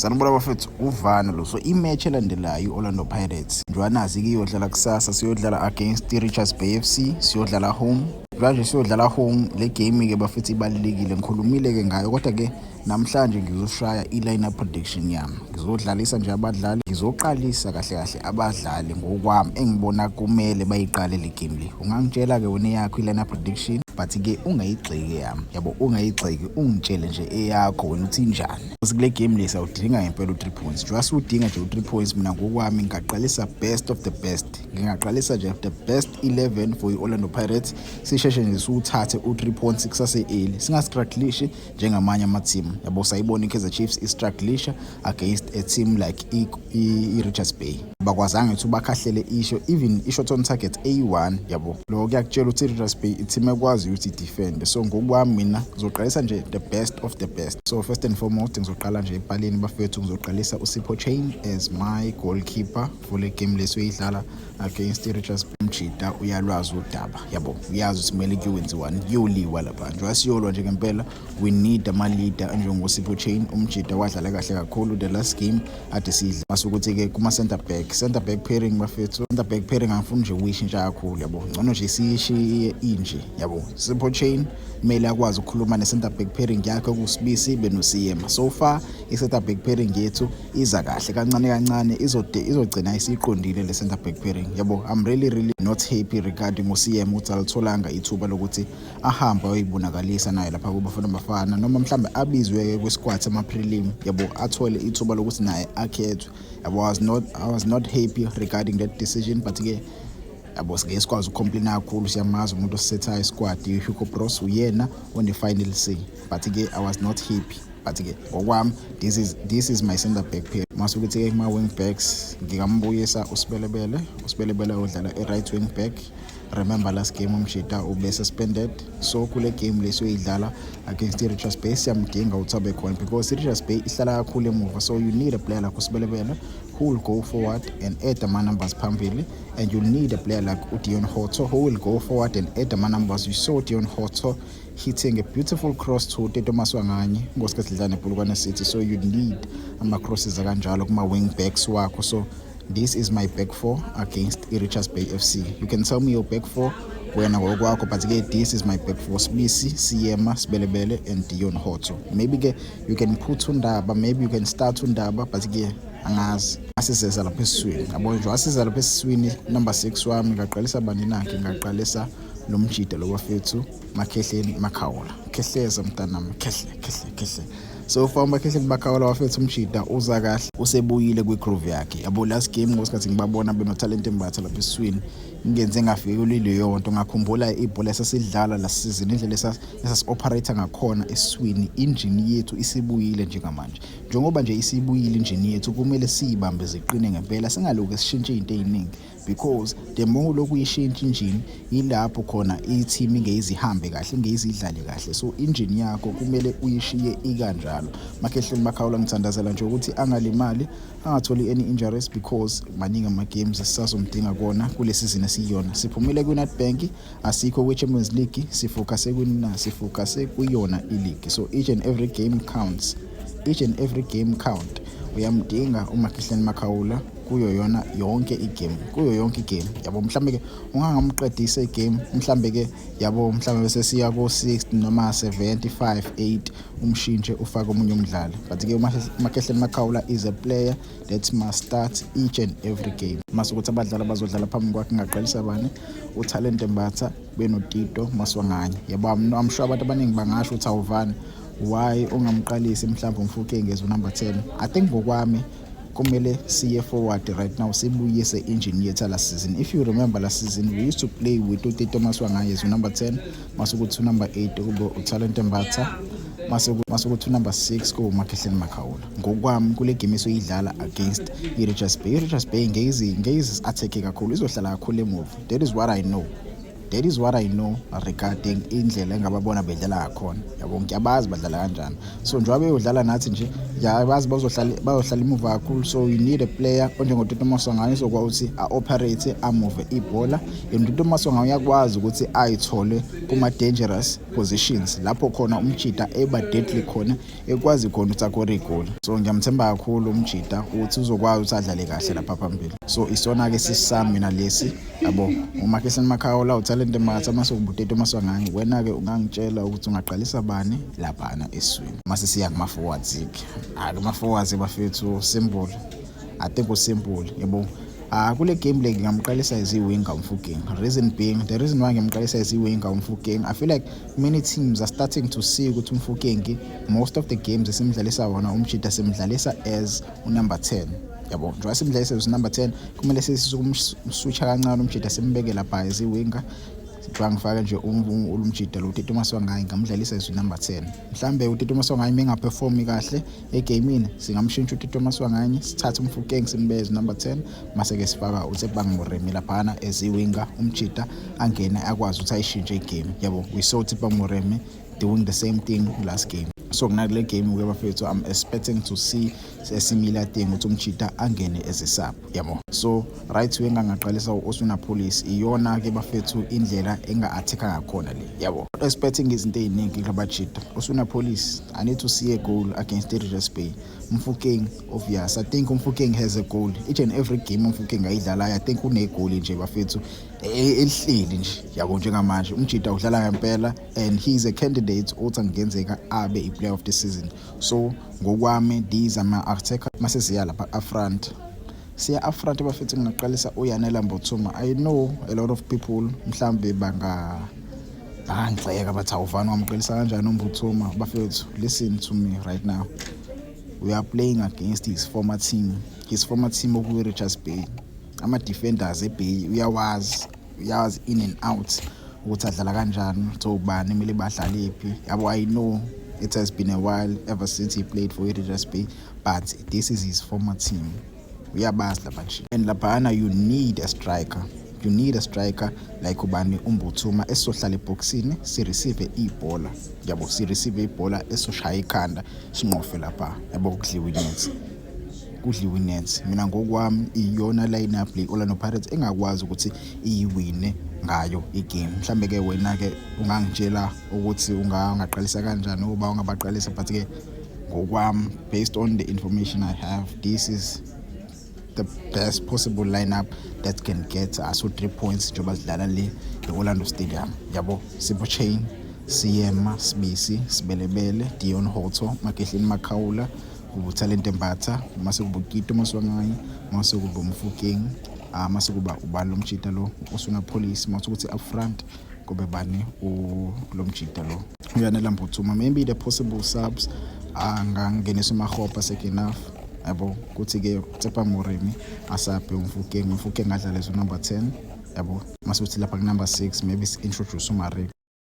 Sanibona bafethu, uvana lo. So i-match elandelayo i-Orlando Pirates njengoba nazi-ke iyodlala kusasa, siyodlala against i-Richards Bay FC, siyodlala home. Manje siyodlala home le game-ke bafethu ibalulekile, ngikhulumile-ke ngayo kodwa-ke namhlanje ngizoshaya i-line-up prediction yami. Ngizodlalisa nje abadlali, ngizoqalisa kahle kahle abadlali ngokwami engibona kumele bayiqale le game le. Ungangitshela-ke wena eyakho i-line-up prediction, but-ke ungayigxeki eyami, yabo, ungayigxeki, ungitshele nje eyakho wena uthi injani. Kule game le sawudinga ngempela u-3 points. Njengoba siwudinga nje u-3 points, mina ngokwami ngingaqalisa best of the best, ngingaqalisa nje the best 11 for i-Orlando Pirates, sisheshe nje siwuthathe u-3 points kusase-early, singastrugglishi njengamanye ama-team, yabo. Sayibona i-Kaizer Chiefs istrugglisha against a team like i-Richards Bay, bakwazanga ukuthi bakhahlele isho even i-shot on target eyi-1, yabo. Lokho kuyakutshela ukuthi i-Richards Bay i-team ekwazi ukuthi i-defend. So ngokwami mina ngizoqalisa nje the best of the best. So first and foremost ngizoqala nje epalini bafethu, ngizoqalisa uSipho Chaine as my goalkeeper for le game lesoyidlala against i-Richards Bay. Mjida uyalwazi udaba, yabo, uyazi ukuthi kumele kuyowenziwani, kuyoliwa lapha. Njengoba siyolwa nje ngempela, we need ama-leader njengoSipho Chaine. Umjida wadlala kahle kakhulu the last game ade sidla. Mase ukuthi-ke kuma-center back, center back pairing bafethu, center back pairing angifuni nje ukuyishintsha kakhulu, yabo, ngcono nje siyishiye inje, yabo. Sipho Chaine kumele akwazi ukukhuluma ne-center back pairing yakhe kuSibisi benoSiyema. So far i-center back pairing yethu iza kahle kancane kancane, izogcina isiqondile le center back pairing, yabo. I'm really really not happy regarding uSiyema ukuthi alitholanga ithuba lokuthi ahambe ayoyibonakalisa naye lapha kuBafana Bafana, noma mhlambe abizwe-ke kwi-squad sama-prelim, yabo, athole ithuba lokuthi naye akhethwe, yabo. I was not happy regarding that decision, but-ke yabo, singeke sikwazi ukucomplaina kakhulu, siyamazi umuntu osisethayo isquad, uHugo Broos, uyena one-final say, but-ke I was not happy. But-ke ngokwami this is my center back pair. Mase ukuthi-ke kuma-wing backs ngingambuyisa uSibelebele, uSibelebele odlala e-right wing back. Remember last game umjida ube suspended, so kule game lesoyidlala against i-Richards Bay siyamdinga ukuthi abe khona because i-Richards Bay ihlala kakhulu emuva, so you need a player like uSibelebele who will go forward and add ama-numbers phambili, and you need a player like uDeon Hotto who will go forward and add ama-numbers. You saw Deon Hotto hitting a beautiful cross to Tito Maswanganyi ngosikhathi sidlala nePolokwane City, so you need ama-crosses akanjalo kuma-wing backs wakho. So this is my back four against i-Richards Bay FC. You can tell me your back four wena ngokwakho, but-ke this is my back four: Sibisi, Siyema, Sibelebele and Deon Hotto. Maybe-ke you can put uNdaba, maybe you can start uNdaba, but-ke angazi. Asizeza lapha esiswini, yabo, nje asiza lapha esiswini, number 6 wami ngaqalisa bani nakhe? Ngaqalisa lo mjida lo bafethu, Makhehleni Makhawula. Khehleza mntanami, khehle khehle khehle. So far uMakhehleni Makhawula wafethu, umjida uza kahle, usebuyile kwi-groove yakhe, yabo. Last game ngosikhathi ngibabona benoTalente Mbatha lapha esiswini, ngingenze ngafika leyo nto, ngakhumbula ibhola esasidlala last season, indlela esasi-operate ngakhona esiswini. Injini yethu isibuyile njengamanje. Njengoba nje isibuyile injini yethu, kumele siyibambe ziqine ngempela, singaloku sishintshe izinto ey'ningi, because the more lokhu uyishintsha injini, yilapho khona i-team ingeyizihambe kahle, ingeyizidlale kahle. So injini yakho kumele uyishiye ikanjalo. Makhehleni Makhawula, ngithandazela nje ukuthi angalimali, angatholi any injuries, because maningi ama-games esisazomdinga kona kule season esiyona. Siphumile kwi-Nedbank, asikho kwi-Champions League, sifocuse kwini? Sifocuse kuyona i-league. So each and every game counts, each and every game count. Uyamdinga uMakhehleni Makhawula kuyo yona yonke igame, kuyo yonke igame, yabo. Mhlambe ke ungangamqedisa igame, mhlambe ke, yabo, mhlambe bese siya ko 60 noma 75 8, umshintshe ufake omunye umdlali, but ke uMakhehleni Makhawula is a player that must start each and every game. Mase ukuthi abadlali abazodlala phambi kwakhe, ngaqalisa bani? UTalente Mbatha benoTito Maswanganyi, yabo. I'm sure abantu abaningi bangasho ukuthi awuvani, why ungamqalisi mhlawumbe uMofokeng as number 10? I think ngokwami kumele siye forward right now, sibuyise engine yethu last season. If you remember last season, we used to play with uTito Maswanganyi as number 10, mase kuthi number 8 kube uTalente Mbatha, mase kuthi number 6 kube uMakhehleni Makhawula. Ngokwami kule game esoyidlala against i-Richards Bay, i-Richards Bay ngeke izi attack kakhulu, izohlala kakhulu emuva. That is what I know. That is what I know regarding indlela engababona bedlala ngakhona, yabo. Ngiyabazi badlala kanjani. So njengoba beyodlala nathi nje, ngiyabazi bazohlala emuva kakhulu. So you need a player onjengoTito Maswanganyi ozokwazi ukuthi a-operate, a-move ibhola, and uTito Maswanganyi uyakwazi ukuthi ayithole kuma-dangerous positions lapho khona umjida eba deadly khona, ekwazi khona ukuthi akore igoli. So ngiyamthemba kakhulu umjida ukuthi uzokwazi ukuthi adlale kahle lapha phambili. So isona-ke sisami mina lesi, yabo, uMakhehlene Makhaula, uThalente Mbatha, mase kuba uTito Maswanganyi. Wena-ke ungangitshela ukuthi ungaqalisa bani laphana eswini. Mase siya kuma-forwards-ke. Hhayi, kuma-forwards, bafethu, simple. I think usimple, yabo. Kule game le ngingamqalisa as i-winger uMofokeng. Reason being, the reason why ngimqalisa as i-winger uMofokeng, I feel like many teams are starting to see ukuthi uMofokeng, most of the games esimdlalisa wona umjida, simdlalisa as unumber 10, yabo. Njengoba simdlalisa as number 10, kumele sesikumswitcha kancane umjida, simbeke lapha as i-winger. Bangifake nje umjida lo uTito Maswanganyi, ngamdlalisa as number 10. Mhlambe uTito Maswanganyi mengaperformi kahle egamini, singamshintsha uTito Maswanganyi, sithathe uMofokeng, simbeke as number 10, mase ke sifaka uTshepang Moremi laphana as i-winger. Umjida angene akwazi ukuthi ayishintshe igame, yabo. We saw Tshepang Moremi doing the same thing last game. So kunakule game ke, bafethu, I'm expecting to see a similar thing, ukuthi umjida angene as a sub, yabo. So right wing angaqalisa u-Oswin Appollis. Iyona ke, bafethu, indlela enga-attack ngakhona le, yabo. Expecting izinto ey'ningi kulabajida. Oswin Appollis, I need to see a goal against i-Richards Bay. Mofokeng, obvious, I think uMofokeng has a goal each and every game uMofokeng ayidlalayo. I think unegoli nje, bafethu, elihleli nje, yabo. Njengamanje umjida udlala ngempela and he is a candidate othi angenzeka abe i-player of the season. So ngokwami, these ama-attacker. Mase siya lapha upfront, siya upfront, bafethu, ngingaqalisa uYanela Mbuthuma. I know a lot of people mhlambe bangangixeka, bathi, "Awuvani, wamqalisa kanjani uMbuthuma?" Bafethu, listen to me right now. We are playing against his former team, his former team okuyi-Richards Bay. Ama-defenders eBay uyawazi, uyawazi in and out ukuthi adlala kanjani, so ubani kumele badlalephi, yabo. I know it has been a while ever since he played for i-Richards Bay, but this is his former team, uyabazi lapha nje. And laphana you need a striker, you need a striker like ubani, uMbuthuma, esizohlala ebhokisini, sireceive ibhola, yabo, sireceive ibhola, esoshaya ikhanda, sinqofe lapha, yabo, kudliwe inet, kudliwe inet. Mina ngokwami, iyona line-up le Orlando Pirates engakwazi ukuthi iyiwine ngayo igame. Mhlambe ke wena ke ungangitshela ukuthi ungaqalisa kanjani, uba ungabaqalisa, but ke ngokwami, based on the information I have, this is the best possible lineup that can get us 3 points njengoba sidlala le e-Orlando Stadium, yabo. Sipho Chaine, Seema, Sibisi, Sebelebele, Deon Hotto, Makhehlene Makhaula, kuba Thalente Mbatha, mase kuba uTito Maswanganyi, mase kuba uMofokeng, mase kuba ubani lo mjida lo, Oswin Appollis. Mase ukuthi up front kube bani, lo mjida lo uYanela Mbuthuma. Maybe the possible subs, angangenisa uMakgopa second half, yabo, kuthi-ke Tshepang Moremi asaphe uMofokeng, uMofokeng adlale as number 10, yabo. Mase uthi lapha ku-number 6 maybe introduce uMariko.